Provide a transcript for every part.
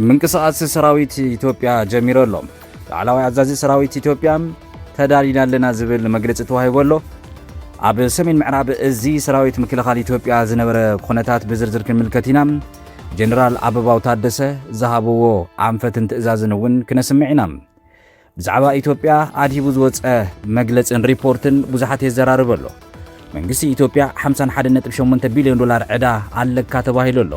ምንቅስቓስ ሰራዊት ኢትዮጵያ ጀሚሩ ኣሎ። ላዕለዋይ ኣዛዚ ሰራዊት ኢትዮጵያ ተዳሊና ኣለና ዝብል መግለጺ ተዋሂቡ ኣሎ። ኣብ ሰሜን ምዕራብ እዚ ሰራዊት ምክልኻል ኢትዮጵያ ዝነበረ ኩነታት ብዝርዝር ክንምልከት ኢና። ጀነራል ኣበባው ታደሰ ዝሃብዎ ኣንፈትን ትእዛዝን እውን ክነስምዕ ኢና። ብዛዕባ ኢትዮጵያ ኣድሂቡ ዝወጸ መግለጽን ሪፖርትን ብዙሓት የዘራርብ ኣሎ። መንግስቲ ኢትዮጵያ ሓምሳን ሓደን ነጥቢ ሸሞንተ ቢልዮን ዶላር ዕዳ ኣለካ ተባሂሉ ኣሎ።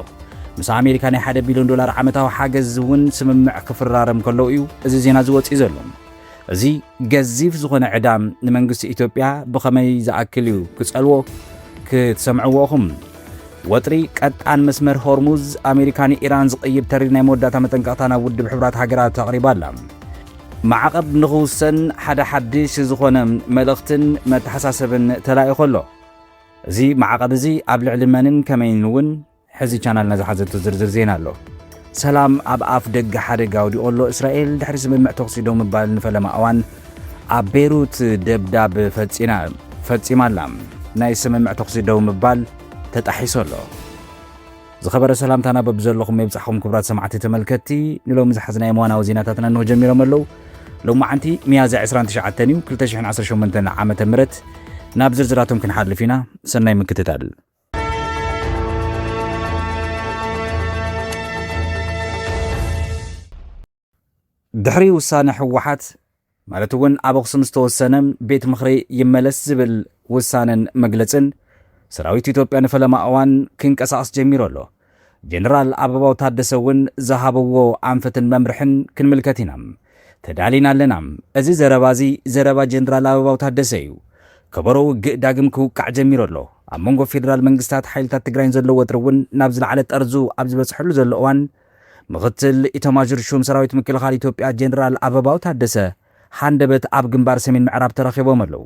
ምስ ኣሜሪካ ናይ ሓደ ቢልዮን ዶላር ዓመታዊ ሓገዝ እውን ስምምዕ ክፍራረም ከለዉ እዩ እዚ ዜና ዝወጽእ ዘሎ። እዚ ገዚፍ ዝኾነ ዕዳ ንመንግስቲ ኢትዮጵያ ብኸመይ ዝኣክል እዩ ክጸልዎ? ክትሰምዕዎ ኢኹም። ወጥሪ ቀጣን መስመር ሆርሙዝ ኣሜሪካ ንኢራን ዝቕይድ ተሪር ናይ መወዳእታ መጠንቀቕታ ናብ ውድብ ሕቡራት ሃገራት ኣቕሪባ ኣላ። ማዕቐብ ንኽውሰን ሓደ ሓድሽ ዝኾነ መልእኽትን መተሓሳሰብን ተላኢኹ ኣሎ። እዚ ማዕቐብ እዚ ኣብ ልዕሊ መንን ከመይን እውን ሕዚ ቻናልና ዝሓዘቶ ዝርዝር ዜና ኣሎ። ሰላም ኣብ ኣፍ ደገ ሓደጋ ወዲቑ ኣሎ። እስራኤል ድሕሪ ስምምዕ ተኹሲ ደው ምባል ንፈለማ እዋን ኣብ ቤይሩት ደብዳብ ፈጺና-፣ ፈጺማ ኣላ። ናይ ስምምዕ ተኹሲ ደው ምባል ተጣሒሱ ኣሎ። ዝኸበረ ሰላምታና በብዘለኹም የብጻሕኹም ክቡራት ሰማዕቲ ተመልከትቲ። ንሎሚ ዝሓዝናዮም እዋናዊ ዜናታትና እንሆ ጀሚሮም ኣለዉ። ሎማዓንቲ ሚያዝያ ዕስራን ትሽዓተን እዩ፣ ክልተ ሽሕን ዓሰርተ ሸሞንተን ዓመተ ምህረት። ናብ ዝርዝራቶም ክንሓልፍ ኢና። ሰናይ ምክትታል። ድሕሪ ውሳነ ህወሓት፣ ማለት እውን ኣብ ኣኽሱም ዝተወሰነ ቤት ምኽሪ ይመለስ ዝብል ውሳነን መግለጽን፣ ሰራዊት ኢትዮጵያ ንፈለማ እዋን ክንቀሳቐስ ጀሚሩ ኣሎ። ጀነራል ኣበባው ታደሰ እውን ዝሃብዎ ኣንፈትን መምርሕን ክንምልከት ኢና። ተዳሊና ኣለና። እዚ ዘረባ እዚ ዘረባ ጀነራል ኣበባው ታደሰ እዩ። ከበሮ ውግእ ዳግም ክውቃዕ ጀሚሩ ኣሎ። ኣብ መንጎ ፌደራል መንግስታት ሓይልታት ትግራይን ዘሎ ወጥሪ እውን ናብ ዝለዓለ ጠርዙ ኣብ ዝበፅሐሉ ዘሎ እዋን፣ ምኽትል ኢታማዦር ሹም ሰራዊት ምክልኻል ኢትዮጵያ ጀነራል ኣበባው ታደሰ ሃንደበት ኣብ ግንባር ሰሜን ምዕራብ ተረኺቦም ኣለዉ።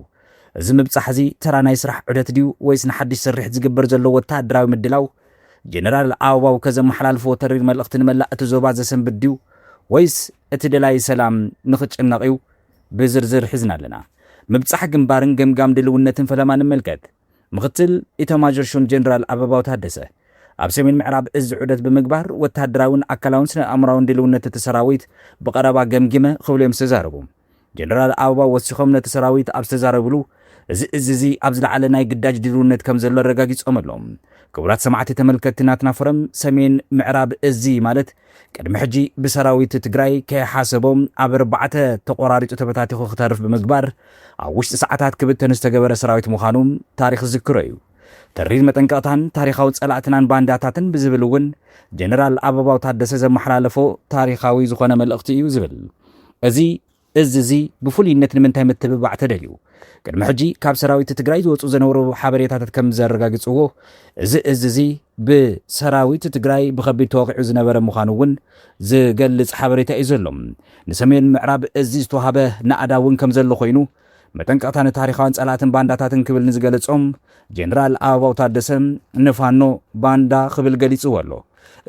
እዚ ምብጻሕ እዚ ተራ ናይ ስራሕ ዑደት ድዩ ወይስ ንሓድሽ ስርሒት ዝግበር ዘሎ ወተሃደራዊ ምድላው? ጀነራል ኣበባው ከዘመሓላልፍዎ ተሪር መልእኽቲ ንመላእ እቲ ዞባ ዘሰንብድ ድዩ ወይስ እቲ ደላይ ሰላም ንኽጭነቕ እዩ? ብዝርዝር ሒዝና ኣለና። ምብጻሕ ግንባርን ገምጋም ድልውነትን ፈለማ ንመልከት። ምኽትል ኢታማዦር ሹም ጀነራል ኣበባው ታደሰ፣ ኣብ ሰሜን ምዕራብ እዚ ዑደት ብምግባር ወተሃደራውን ኣካላውን ስነ ኣእምራውን ድልውነት እቲ ሰራዊት ብቐረባ ገምጊመ ክብሉ እዮም ዝተዛረቡ። ጀነራል ኣበባው ወሲኾም ነቲ ሰራዊት ኣብ ዝተዛረብሉ፣ እዚ እዚ እዚ ኣብ ዝለዓለ ናይ ግዳጅ ድልውነት ከም ዘሎ ኣረጋጊጾም ኣለዉ። ክቡራት ሰማዕቲ ተመልከትቲ ናትና ፎረም፣ ሰሜን ምዕራብ እዚ ማለት ቅድሚ ሕጂ ብሰራዊት ትግራይ ከይሓሰቦ ኣብ ኣርባዕተ ተቆራሪጹ ተበታቲኹ ክተርፍ ብምግባር፣ ኣብ ውሽጢ ሰዓታት ክብተን ዝተገበረ ሰራዊት ምዃኑ ታሪኽ ዝዝክሮ እዩ። ተሪር መጠንቀቕታን ታሪኻዊ ጸላእትናን ባንዳታትን ብዝብል እውን ጀነራል ኣበባው ታደሰ ዘመሓላለፎ ታሪኻዊ ዝኾነ መልእኽቲ እዩ ዝብል። እዚ እዚ እዚ ብፍሉይነት ንምንታይ ምትብባዕ ተደልዩ? ቅድሚ ሕጂ ካብ ሰራዊት ትግራይ ዝወፁ ዝነበሩ ሓበሬታታት ከም ዘረጋግፅዎ፣ እዚ እዚ እዚ ብሰራዊት ትግራይ ብኸቢድ ተወቒዑ ዝነበረ ምዃኑ እውን ዝገልጽ ሓበሬታ እዩ ዘሎ። ንሰሜን ምዕራብ እዚ ዝተዋሃበ ናእዳ እውን ከም ዘሎ ኮይኑ፣ መጠንቀቕታ ንታሪኻውያን ጸላእትን ባንዳታትን ክብል ንዝገለጾም ጀነራል ኣበባው ታደሰ ንፋኖ ባንዳ ክብል ገሊጽዎ ኣሎ።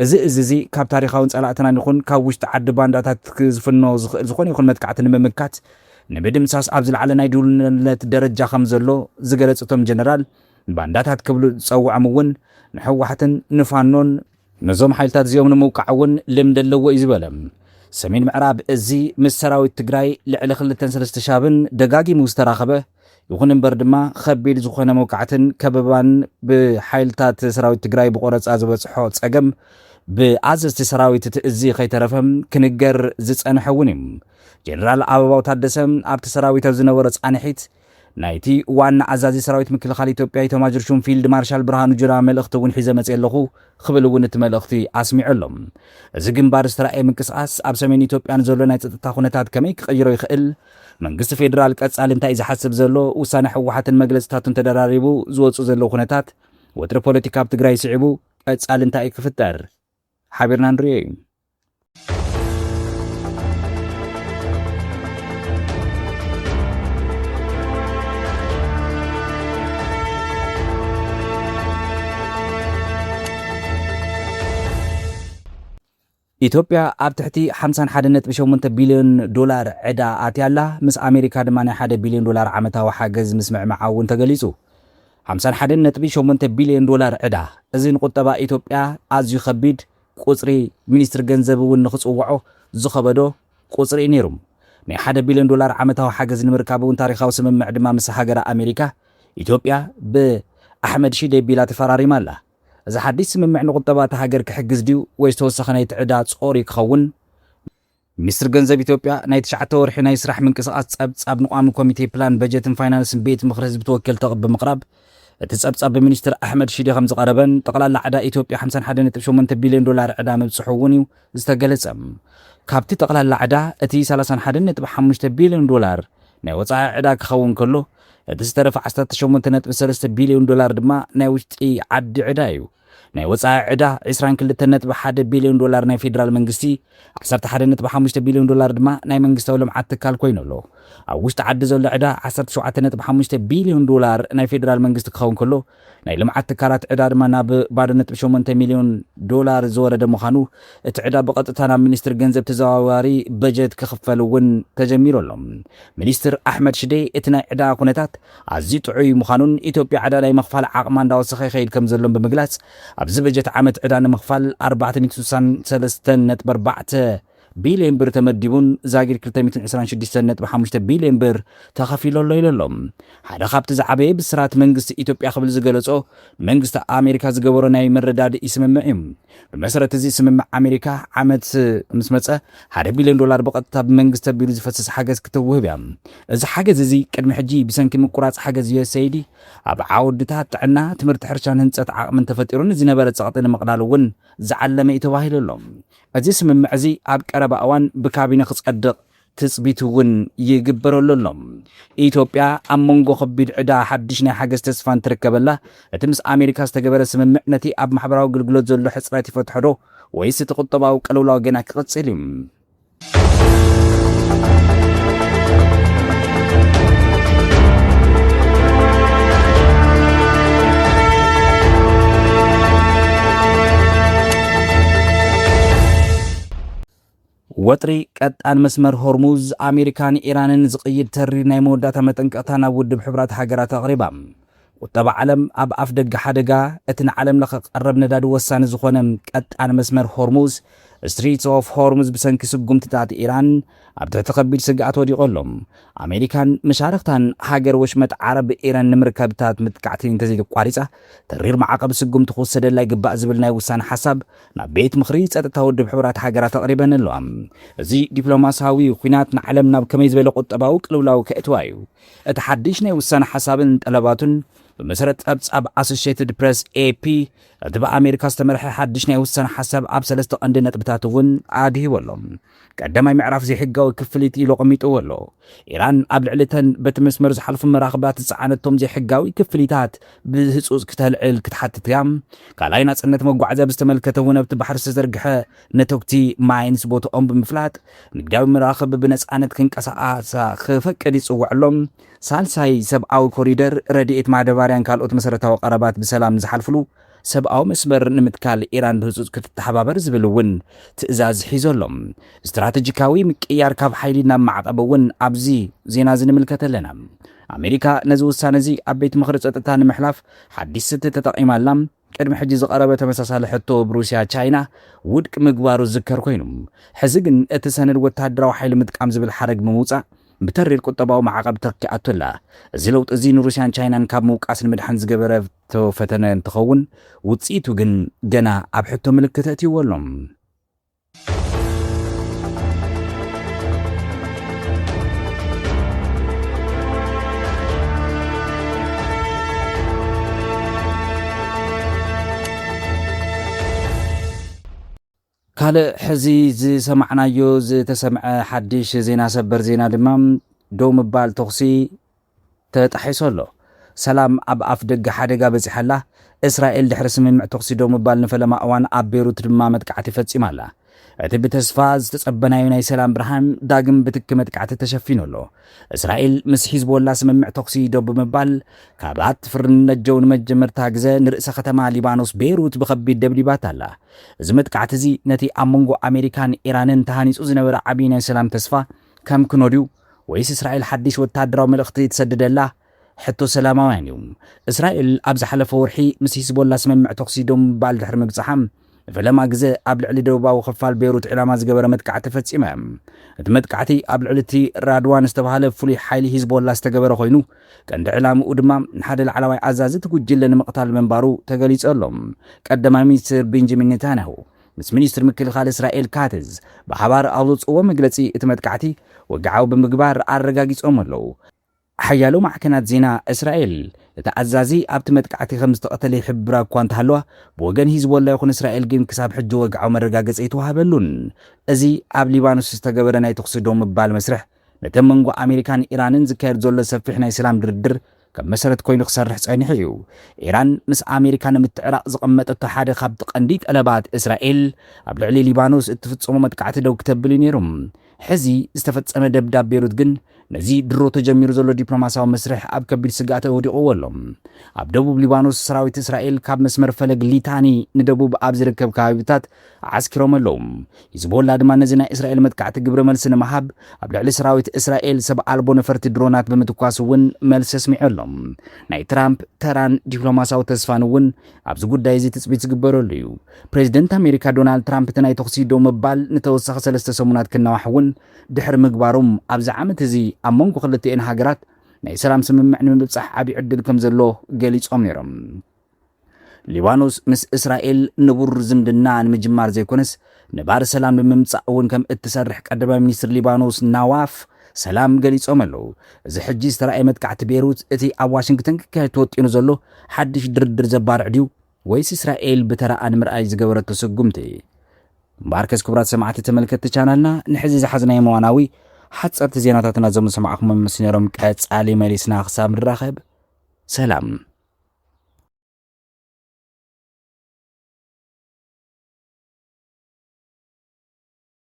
እዚ እዚ እዚ ካብ ታሪኻውን ጸላእትናን ይኹን ካብ ውሽጢ ዓዲ ባንዳታት ክዝፍኖ ዝኽእል ዝኾነ ይኹን መጥቃዕቲ ንምምካት፣ ንምድምሳስ ኣብ ዝለዓለ ናይ ድልውነት ደረጃ ከም ዘሎ ዝገለጹ እቶም ጀነራል፣ ባንዳታት ክብሉ ዝጸውዖም እውን ንህወሓትን ንፋኖን ነዞም ሓይልታት እዚኦም ንምውቃዕ እውን ልምዲ ኣለዎ እዩ ዝበለ። ሰሜን ምዕራብ እዚ ምስ ሰራዊት ትግራይ ልዕሊ ክልተን ሰለስተ ሻብን ደጋጊሙ ዝተራኸበ፣ ይኹን እምበር ድማ ከቢድ ዝኾነ መውቃዕትን ከበባን ብሓይልታት ሰራዊት ትግራይ ብቆረፃ ዝበፅሖ ፀገም ብኣዘዝቲ ሰራዊት እቲ እዚ ከይተረፈ ክንገር ዝፀንሐ እውን እዩ። ጀነራል ኣበባው ታደሰ ኣብቲ ሰራዊት ኣብ ዝነበሮ ፃንሒት፣ ናይቲ ዋና ኣዛዚ ሰራዊት ምክልኻል ኢትዮጵያ ኢታማጆር ሹም ፊልድ ማርሻል ብርሃኑ ጁላ መልእኽቲ እውን ሒዘ መፅየ ኣለኹ ክብል እውን እቲ መልእኽቲ ኣስሚዑ ኣሎ። እዚ ግንባር ዝተራእየ ምንቅስቓስ ኣብ ሰሜን ኢትዮጵያ ንዘሎ ናይ ፀጥታ ኩነታት ከመይ ክቕይሮ ይኽእል? መንግስቲ ፌዴራል ቀፃሊ እንታይ እዩ ዝሓስብ ዘሎ? ውሳነ ህወሓትን መግለፅታቱን ተደራሪቡ ዝወፁ ዘለዉ ኩነታት፣ ወጥሪ ፖለቲካ ኣብ ትግራይ ስዒቡ ቀፃሊ እንታይ እዩ ክፍጠር? ሓቢርና ንሪኦ እዩ። ኢትዮጵያ ኣብ ትሕቲ ሓምሳን ሓደን ነጥቢ ሸሞንተ ቢልዮን ዶላር ዕዳ ኣትያ ኣላ። ምስ ኣሜሪካ ድማ ናይ ሓደ ቢልዮን ዶላር ዓመታዊ ሓገዝ ምስምዕማዓ እውን ተገሊጹ። ሓምሳን ሓደን ነጥቢ ሸሞንተ ቢልዮን ዶላር ዕዳ። እዚ ንቁጠባ ኢትዮጵያ ኣዝዩ ከቢድ ቁጽሪ ሚኒስትሪ ገንዘብ እውን ንኽጽውዖ ዝኸበዶ ቁጽሪ እዩ ነይሩ። ናይ ሓደ ቢልዮን ዶላር ዓመታዊ ሓገዝ ንምርካብ እውን ታሪኻዊ ስምምዕ ድማ ምስ ሃገረ ኣሜሪካ ኢትዮጵያ ብኣሕመድ ሺዴ ቢላ ተፈራሪማ ኣላ። እዚ ሓድሽ ስምምዕ ንቁጠባ እታ ሃገር ክሕግዝ ድዩ ወይስ ተወሳኺ ናይቲ ዕዳ ጾር እዩ ክኸውን? ሚኒስትሪ ገንዘብ ኢትዮጵያ ናይ ትሽዓተ ወርሒ ናይ ስራሕ ምንቅስቓስ ጸብጻብ ንቋሚ ኮሚቴ ፕላን በጀትን ፋይናንስን ቤት ምኽሪ ህዝቢ ተወከልቲ ብምቕራብ፣ እቲ ጸብጻብ ብሚኒስትር ኣሕመድ ሺዴ ከም ዝቐረበን ጠቕላላ ዕዳ ኢትዮጵያ ሓምሳን ሓደን ነጥቢ ሸሞንተ ቢልዮን ዶላር ዕዳ ምብጽሑ እውን እዩ ዝተገለጸ። ካብቲ ጠቕላላ ዕዳ እቲ ሰላሳን ሓደን ነጥቢ ሓሙሽተ ቢልዮን ዶላር ናይ ወጻኢ ዕዳ ክኸውን ከሎ፣ እቲ ዝተረፈ ዓሰርተ ሸሞንተ ነጥቢ ሰለስተ ቢልዮን ዶላር ድማ ናይ ውሽጢ ዓዲ ዕዳ እዩ። ናይ ወጻኢ ዕዳ ዕስራን ክልተን ነጥቢ ሓደ ቢልዮን ዶላር ናይ ፌደራል መንግስቲ፣ ዓሰርተ ሓደ ነጥቢ ሓሙሽተ ቢልዮን ዶላር ድማ ናይ መንግስታዊ ልምዓት ትካል ኮይኑ ኣሎ። ኣብ ውሽጢ ዓዲ ዘሎ ዕዳ ዓሰርተ ሸውዓተ ነጥቢ ሓሙሽተ ቢልዮን ዶላር ናይ ፌደራል መንግስቲ ክኸውን ከሎ፣ ናይ ልምዓት ትካላት ዕዳ ድማ ናብ ባዶ ነጥቢ ሸሞንተ ሚልዮን ዶላር ዝወረደ ምዃኑ፣ እቲ ዕዳ ብቐጥታ ናብ ሚኒስትሪ ገንዘብ ተዘዋዋሪ በጀት ክኽፈል እውን ተጀሚሩ ኣሎ። ሚኒስትር ኣሕመድ ሽዴ፣ እቲ ናይ ዕዳ ኩነታት ኣዝዩ ጥዑይ ምዃኑን ኢትዮጵያ ዕዳ ናይ ምኽፋል ዓቕማ እንዳወሰኸ ይኸይድ ከም ዘሎን ብምግላጽ፣ ኣብዚ በጀት ዓመት ዕዳ ንምኽፋል ኣርባዕተ ሚእቲ ስሳን ሰለስተን ነጥቢ ኣርባዕተ ቢልዮን ብር ተመዲቡን ዛጊድ ክልተ ሚእትን ዕስራን ሽዱሽተን ነጥቢ ሓሙሽተ ቢልዮን ብር ተኸፊሉ ኣሎ ኢሉ ኣሎ። ሓደ ካብቲ ዝዓበየ ብስራት መንግስቲ ኢትዮጵያ ክብል ዝገለጾ መንግስቲ ኣሜሪካ ዝገበሮ ናይ መረዳድኢ ስምምዕ እዩ። ብመሰረት እዚ ስምምዕ ኣሜሪካ ዓመት ምስ መጸ ሓደ ቢልዮን ዶላር ብቐጥታ ብመንግስቲ ኣቢሉ ዝፈስስ ሓገዝ ክትውህብ እያ። እዚ ሓገዝ እዚ ቅድሚ ሕጂ ብሰንኪ ምቁራጽ ሓገዝ ዩ ኤስ ኤ ዲ ኣብ ዓውድታት ጥዕና፣ ትምህርቲ፣ ሕርሻን ህንጸት ዓቕምን ተፈጢሩን ዝነበረ ጸቕጢ ንምቕላል እውን ዝዓለመ እዩ ተባሂሉ ኣሎ። እዚ ስምምዕ እዚ ኣብ ቀረባ እዋን ብካቢነ ክጸድቕ ትጽቢት እውን ይግበረሉ ኣሎ። ኢትዮጵያ ኣብ መንጎ ከቢድ ዕዳ ሓድሽ ናይ ሓገዝ ተስፋ እንትርከበላ፣ እቲ ምስ ኣሜሪካ ዝተገበረ ስምምዕ ነቲ ኣብ ማሕበራዊ ኣገልግሎት ዘሎ ሕጽረት ይፈትሖ ዶ ወይስ እቲ ቁጠባዊ ቅልውላው ገና ክቕጽል እዩ? ወጥሪ ቀጣን መስመር ሆርሙዝ፣ ኣሜሪካን ኢራንን ዝቕይድ ተሪር ናይ መወዳእታ መጠንቀቕታ ናብ ውድብ ሕቡራት ሃገራት ኣቕሪባ። ቁጠባ ዓለም ኣብ ኣፍ ደገ ሓደጋ፣ እቲ ንዓለም ለኸ ቀረብ ነዳዲ ወሳኒ ዝኾነ ቀጣን መስመር ሆርሙዝ፣ ስትሪትስ ኦፍ ሆርሙዝ፣ ብሰንኪ ስጉምትታት ኢራን ኣብ ትሕቲ ከቢድ ስግኣት ወዲቑ ኣሎ። ኣሜሪካን መሻርኽታን ሃገር ወሽመጥ ዓረብ ኢራን ንምርካብ እታ መጥቃዕቲ እንተዘይተቋሪጻ፣ ተሪር ማዕቐብ ስጉምቲ ክውሰደላ ይግባእ ዝብል ናይ ውሳነ ሓሳብ ናብ ቤት ምኽሪ ጸጥታ ውድብ ሕቡራት ሃገራት ኣቕሪበን ኣለዋ። እዚ ዲፕሎማሲያዊ ኲናት ንዓለም ናብ ከመይ ዝበለ ቁጠባዊ ቅልውላው ከእትዋ እዩ። እቲ ሓድሽ ናይ ውሳነ ሓሳብን ጠለባቱን፣ ብመሰረት ጸብጻብ ኣሶሽየትድ ፕረስ፣ ኤ ፒ፣ እቲ ብኣሜሪካ ዝተመርሐ ሓድሽ ናይ ውሳነ ሓሳብ ኣብ ሰለስተ ቀንዲ ነጥብታት እውን ኣድሂቡ ኣሎ። ቀዳማይ ምዕራፍ ዘይሕጋዊ ክፍሊት ኢሉ ኣቐሚጥዎ ኣሎ። ኢራን ኣብ ልዕሊ እተን በቲ መስመር ዝሓልፉ መራኽባት ዝጸዓነቶም ዘይሕጋዊ ክፍሊታት ብህጹጽ ክተልዕል ክትሓትት እያ። ካልኣይ፣ ናጽነት መጓዓዝያ ብዝተመልከተ እውን ኣብቲ ባሕሪ ዝተዘርግሐ ነተጉቲ ማይንስ ቦትኦም ብምፍላጥ ንግዳዊ መራኽብ ብነጻነት ክንቀሳቐሳ ክፈቅድ ይጽውዕ ኣሎ። ሳልሳይ፣ ሰብኣዊ ኮሪደር፣ ረድኤት፣ ማዳበርያን ካልኦት መሰረታዊ ቀረባት ብሰላም ዝሓልፍሉ ሰብኣዊ መስመር ንምትካል ኢራን ብህጹጽ ክትተሓባበር ዝብል እውን ትእዛዝ ሒዙ ኣሎ። ስትራተጂካዊ ምቅይያር ካብ ሓይሊ ናብ ማዕቐብ እውን ኣብዚ ዜና እዚ ንምልከት ኣለና። ኣሜሪካ ነዚ ውሳነ እዚ ኣብ ቤት ምኽሪ ጸጥታ ንምሕላፍ ሓድሽ ስልቲ ተጠቒማ ኣላ። ቅድሚ ሕጂ ዝቐረበ ተመሳሳሊ ሕቶ ብሩስያ ቻይና ውድቂ ምግባሩ ዝዝከር ኮይኑ፣ ሕዚ ግን እቲ ሰነድ ወተሃደራዊ ሓይሊ ምጥቃም ዝብል ሓረግ ብምውጻእ ብተሪር ቁጠባዊ ማዕቐብ ተኪኣቶ ኣላ። እዚ ለውጢ እዚ ንሩስያን ቻይናን ካብ ምውቃስ ንምድሓን ዝገበረቶ ፈተነ እንትኸውን፣ ውጽኢቱ ግን ገና ኣብ ሕቶ ምልክት ኣእትይዎ ኣሎ። ካልእ ሕዚ ዝሰማዕናዮ ዝተሰምዐ ሓድሽ ዜና፣ ሰበር ዜና ድማ፣ ደው ምባል ተኹሲ ተጣሒሱ ኣሎ። ሰላም ኣብ ኣፍ ደገ ሓደጋ በጺሓ ኣላ። እስራኤል ድሕሪ ስምምዕ ተኹሲ ደው ምባል ንፈለማ እዋን ኣብ ቤሩት ድማ መጥቃዕቲ ፈጺማ ኣላ። እቲ ብተስፋ ዝተጸበናዮ ናይ ሰላም ብርሃን ዳግም ብትኪ መጥቃዕቲ ተሸፊኑ ኣሎ። እስራኤል ምስ ሒዝቦላ ስምምዕ ተኹሲ ደው ብምባል፣ ካብ ኣትፍርነጀው ንመጀመርታ ግዘ ንርእሰ ከተማ ሊባኖስ ቤሩት ብኸቢድ ደብዲባታ ኣላ። እዚ መጥቃዕቲ እዚ ነቲ ኣብ መንጎ ኣሜሪካን ኢራንን ተሃኒጹ ዝነበረ ዓቢ ናይ ሰላም ተስፋ ከም ክኖድዩ ወይስ እስራኤል ሓድሽ ወተሃደራዊ መልእኽቲ ትሰድደላ? ሕቶ ሰላማውያን እዩ። እስራኤል ኣብ ዝሓለፈ ወርሒ ምስ ሂዝቦላ ስምምዕ ተኹሲ ደው ምባል ድሕሪ ምብጻሓ፣ ንፈለማ ግዘ ኣብ ልዕሊ ደቡባዊ ክፋል ቤሩት ዕላማ ዝገበረ መጥቃዕቲ ፈጺመ። እቲ መጥቃዕቲ ኣብ ልዕሊ እቲ ራድዋን ዝተባህለ ፍሉይ ሓይሊ ሂዝቦላ ዝተገበረ ኮይኑ፣ ቀንዲ ዕላምኡ ድማ ንሓደ ላዕለዋይ ኣዛዚ እቲ ጉጅለ ንምቕታል ምንባሩ ተገሊጹ ኣሎ። ቀዳማይ ሚኒስትር ቤንጃሚን ኔታንያሁ ምስ ሚኒስትር ምክልኻል እስራኤል ካትዝ ብሓባር ኣብ ዘውፅእዎ መግለፂ፣ እቲ መጥቃዕቲ ወግዓዊ ብምግባር ኣረጋጊጾም ኣለዉ። ሓያሎ ማዕከናት ዜና እስራኤል እቲ ኣዛዚ ኣብቲ መጥቃዕቲ ከም ዝተቐተለ ይሕብራ እኳ እንተሃለዋ፣ ብወገን ሂዝቦላ ይኹን እስራኤል ግን ክሳብ ሕጂ ወግዓዊ መረጋገፂ ኣይተዋህበሉን። እዚ ኣብ ሊባኖስ ዝተገበረ ናይ ተኹሲ ደው ምባል መስርሕ ነቲ መንጎ ኣሜሪካን ኢራንን ዝካየድ ዘሎ ሰፊሕ ናይ ሰላም ድርድር ከም መሰረት ኮይኑ ክሰርሕ ጸኒሑ እዩ። ኢራን ምስ ኣሜሪካ ንምትዕራቕ ዝቐመጠቶ ሓደ ካብቲ ቀንዲ ጠለባት እስራኤል ኣብ ልዕሊ ሊባኖስ እትፍጽሞ መጥቃዕቲ ደው ክተብል እዩ ነይሩ። ሕዚ ዝተፈጸመ ደብዳብ ቤሩት ግን ነዚ ድሮ ተጀሚሩ ዘሎ ዲፕሎማስያዊ መስርሕ ኣብ ከቢድ ስግኣት ኣውዲቕዎ ኣሎ። ኣብ ደቡብ ሊባኖስ ሰራዊት እስራኤል ካብ መስመር ፈለግ ሊታኒ ንደቡብ ኣብ ዝርከብ ከባቢታት ዓስኪሮም ኣለዉ። ሂዝቦላ ድማ ነዚ ናይ እስራኤል መጥቃዕቲ ግብረ መልሲ ንምሃብ ኣብ ልዕሊ ሰራዊት እስራኤል ሰብ ኣልቦ ነፈርቲ ድሮናት ብምትኳስ እውን መልሲ ኣስሚዑ ኣሎ። ናይ ትራምፕ ተራን ዲፕሎማስያዊ ተስፋን እውን ኣብዚ ጉዳይ እዚ ትጽቢት ዝግበረሉ እዩ። ፕሬዚደንት ኣሜሪካ ዶናልድ ትራምፕ እቲ ናይ ተኹሲ ደው ምባል ንተወሳኺ ሰለስተ ሰሙናት ክናዋሕ እውን ድሕሪ ምግባሮም ኣብዚ ዓመት እዚ ኣብ መንጎ ክልቲኤን ሃገራት ናይ ሰላም ስምምዕ ንምብጻሕ ዓብዪ ዕድል ከም ዘሎ ገሊጾም ነይሮም። ሊባኖስ ምስ እስራኤል ንቡር ዝምድና ንምጅማር ዘይኮነስ ነባሪ ሰላም ንምምጻእ እውን ከም እትሰርሕ ቀዳማይ ሚኒስትር ሊባኖስ ናዋፍ ሰላም ገሊጾም ኣለዉ። እዚ ሕጂ ዝተራእየ መጥቃዕቲ ቤሩት እቲ ኣብ ዋሽንግተን ክካየድ ተወጢኑ ዘሎ ሓድሽ ድርድር ዘባርዕ ድዩ ወይስ እስራኤል ብተራኣ ንምርኣይ ዝገበረቶ ስጉምቲ? እምበኣርከስ ክቡራት ሰማዕቲ ተመልከትቲ ቻናልና ንሕዚ ዝሓዝናዮ እዋናዊ ሓጸርቲ ዜናታትና እዞም ዝሰማዕኹሞም ምስ ነይሮም ቀጻሊ መሊስና ክሳብ ንራኸብ ሰላም።